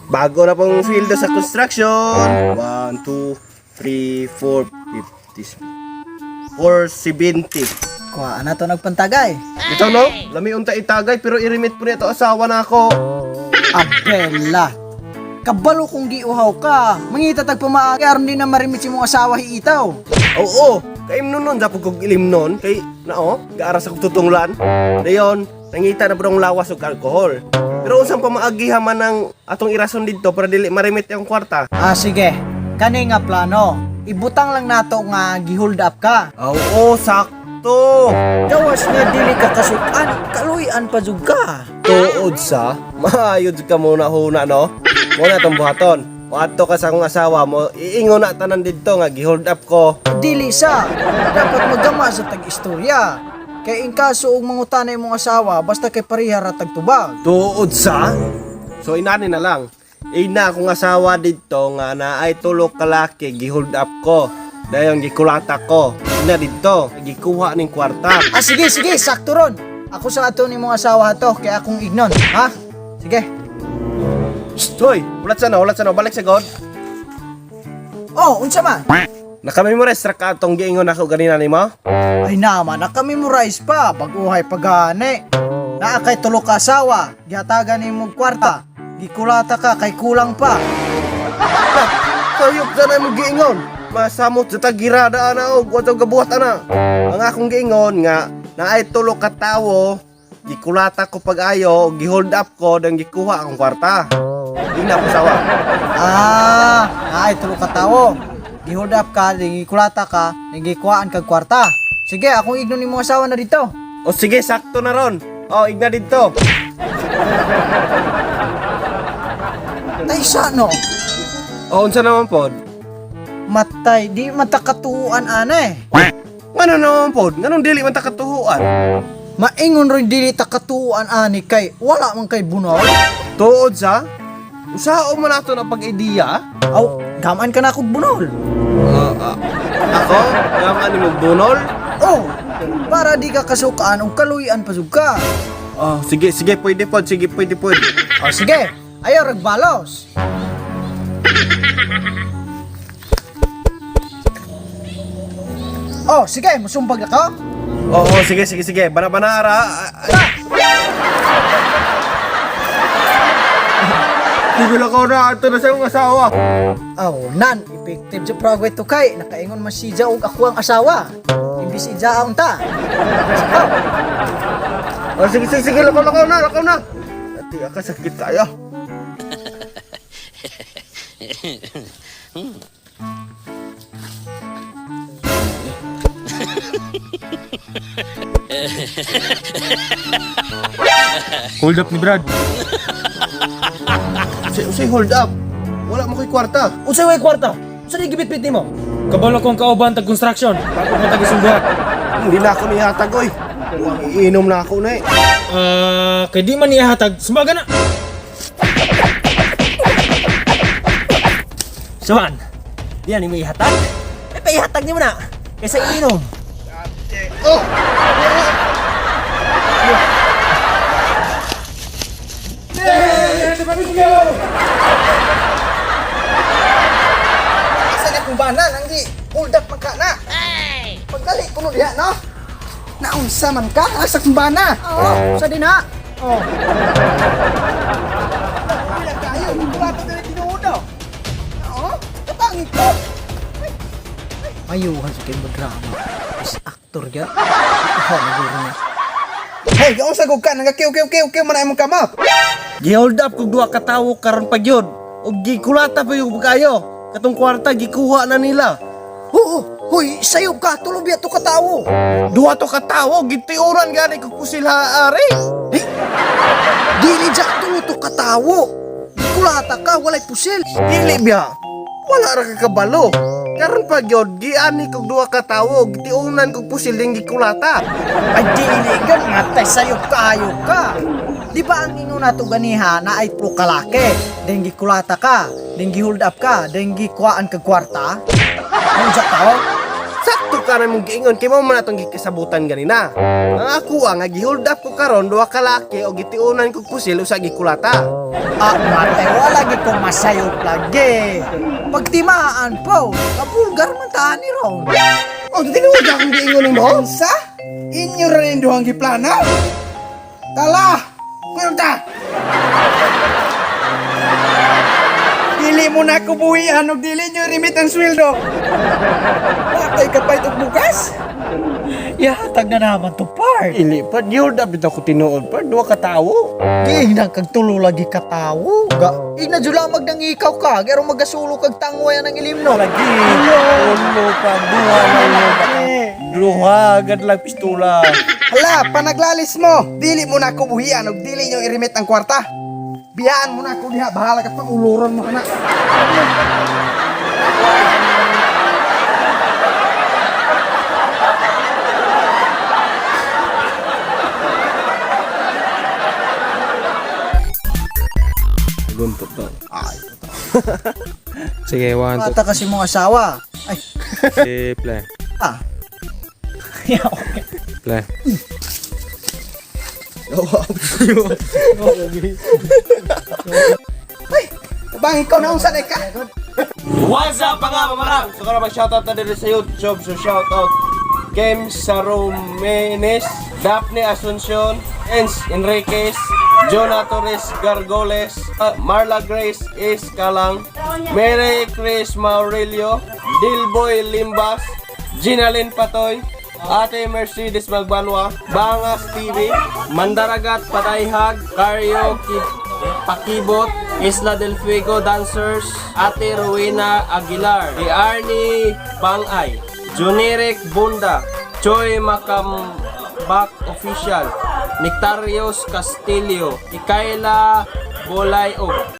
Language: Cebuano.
Bago na pong sweldo sa construction. 1, 2, 3, 4, 50, 470. Kuha na to nagpantagay. Ito no, lami unta itagay pero i-remit po niya to asawa na ako. Abela. Kabalo kung giuhaw ka. Mangita tag pamaagi aron di na marimit si mong asawa hiitaw. Oo, kaim nun nun, zapog kog ilim nun. Kay, nao, gaara sa kong tutunglan. Dayon, nangita na po lawas og alkohol. Pero unsang pamaagiha man ang atong irason didto para dili marimit yung kwarta. Ah, sige. Kani nga plano. Ibutang lang nato nga gihold up ka. Oo, sakto. Gawas nga dili ka kasukan, kaluy-an pa jud ka. Tuod sa, maayod ka muna huna no. Muna tong buhaton. Moadto ka sa akong asawa mo, iingon na tanan didto nga gihold up ko. Dili sa. Dapat magama sa tag-istorya. Kay in kaso og mangutana imong asawa, basta kay pareha ra tagtubag. Tuod sa? So inani na lang. Ina akong asawa didto nga naay tulo ka laki gihold up ko. Dayon gikulata ko. Ina didto, gikuha ning kwarta. Ah, sige, sige, sakto ron. Ako sa ato ni mong asawa to, kay akong ignon, ha? Sige. Hoy, ulat sa no, balik sa god. Oh, unsa man? Nakamemorize ra ka atong giingon ako ganina nimo? Ay naman, nakamemorize pa, baguhay pagani. Naa kay tulo ka asawa, gihatagan nimo og kwarta. Gikulata ka kay kulang pa. Sayop sa na imong giingon. Masamot sa tagirada ana og wa gabuhat ana. Ang akong giingon nga naay tulo ka tawo gikulata ko pag-ayo, gihold up ko, dan gikuha akong kwarta. Di na ako sawa. Ah, naay tulo ka tawo. Gihold up ka, gikulata ka, gikuhaan kag kwarta. Sige, akong ignon nimo asawa na dito. O sige, sakto na ron. O, igna dito. Tay sa no. O, unsa naman pod? Matay, di man ta katuan ana eh. Ngano naman pod? Nganong dili man ta katuhuan? Maingon ron dili ta katuan ani kay wala man kay bunol. Tuod sa? Usao man ato na pag-ideya? Aw, gaman ka na akong bunol. Ah, ako? Nga ni mo bunol? Oh, para di ka kasukaan og kaluy-an pa jud ka. Oh, sige, sige, pwede pod, sige, pwede pod. Oh, sige. Ayaw ragbalos. Oh, sige, musumbag na ka. Oo, sige, sige, sige. Bana-bana, ara. Tigil ako na, ato na sa iyong asawa. Aw, nan, effective sa progress to kay. Nakaingon man siya og ako ang asawa. Imbis ija ang ta. Sakaw. Oh, sige, sige, sige, lakaw, lakaw na, lakaw na. Ati, aka, sakit tayo. Hold up ni Brad. Say, hold up. Wala mo ko'y kwarta. Unsay way kwarta? Unsa ni gibitbit nimo? Kabalo kong kauban tag construction. Bago ko tag isungguhat. Hindi na ako nihatag, oy. Huwag iinom na ako na eh. Ah, kay di man nihatag, sumbaga na. Sawan. Di na nimo ihatag. Ay paihatag nimo na. Kaysa iinom. Oh! Asa na kung banan ang di hold up man ka na. Pagdali kuno diha no. Naunsa man ka asa kung bana. Oo, sa din ha. Oh. Wala kayo, wala pa dili tinuod daw. Oo, katangit ko. Ayuhan sa kay drama. Is actor gyud. Oh, naguro na. Hey, gaunsa gud ka nagakiw kiw kiw kiw man imong kamot. Gihold up kog duha ka tawo karon pa gyud. Og gikulata pa yung kayo. Katong kwarta gikuha na nila. Oo, huy, sayo ka, tulo biya to katawo. Duha to ka tawo gitiuran gani kog pusil ha ari. Eh, dili ja tulo to katawo. Kulata ka, walay pusil. Dili biya. Wala ra ka kabalo. Karon pa gyud giani kog duha ka tawo gitiunan kog pusil ding gikulata. Ay, dili ka, matay sa'yo kayo ka. Di ba ang ingon nato ganiha na ay pro kalake? Denggi kulata ka, denggi hold up ka, denggi kuhaan ka kwarta? Ano sa tao? Sakto ka na mong giingon kay mao man atong gikasabutan ganina. Ang ako nga gihold up ko karon duha ka laki og gitiunan kog pusil usa gikulata. Ah, matay, wala lagi ko masayop lagi. Pagtimaan po, kabulgar man taan ni Ron. Oh, tinuod akong giingon nimo? Unsa? Inyo ra ning duhang giplano? Tala! Kuyog ta! Dili mo na ko buhian og dili nyo remit ang sweldo. Watay ka og bukas. Ihatag na naman to, part. Ili pa gihold up bitaw ko tinuod pa duha ka tawo. Giingnan kag tulo lagi katawo. Ga, igna jud lamag nang ikaw ka, pero magasulo kag tangwayan ang ilimno. Lagi. Ulo pa duha lang mo. Duha agad lang pistola. Hala, panaglalis mo. Dili mo na ko buhian og dili nyo i-remit ang kwarta. Biyaan mo na ako diha, bahala ka pang uluron mo kana. Guntot to. Sige, 1, 2, Bata kasi mong asawa. Ay, 3, play. ah. Play. Ay, tabang ikaw na unsa ka? What's up mga mamarang? So karon mag-shoutout na dito sa YouTube. So shoutout Kem Sarumenes, Daphne Asuncion, Ens Enriquez, Jonah Torres Gargoles, Marla Grace S. Kalang, Mary Chris Maurelio, Dilboy Limbas, Ginalyn Patoy, Ate Mercedes Magbanwa, Bangas TV, Mandaragat Patayhag, Karaoke Pakibot, Isla del Fuego Dancers, Ate Rowena Aguilar, Di Arnie Bangay, Juneric Bunda, Choi Makambak Official, Nectarios Castillo, Ikaila Bolayog.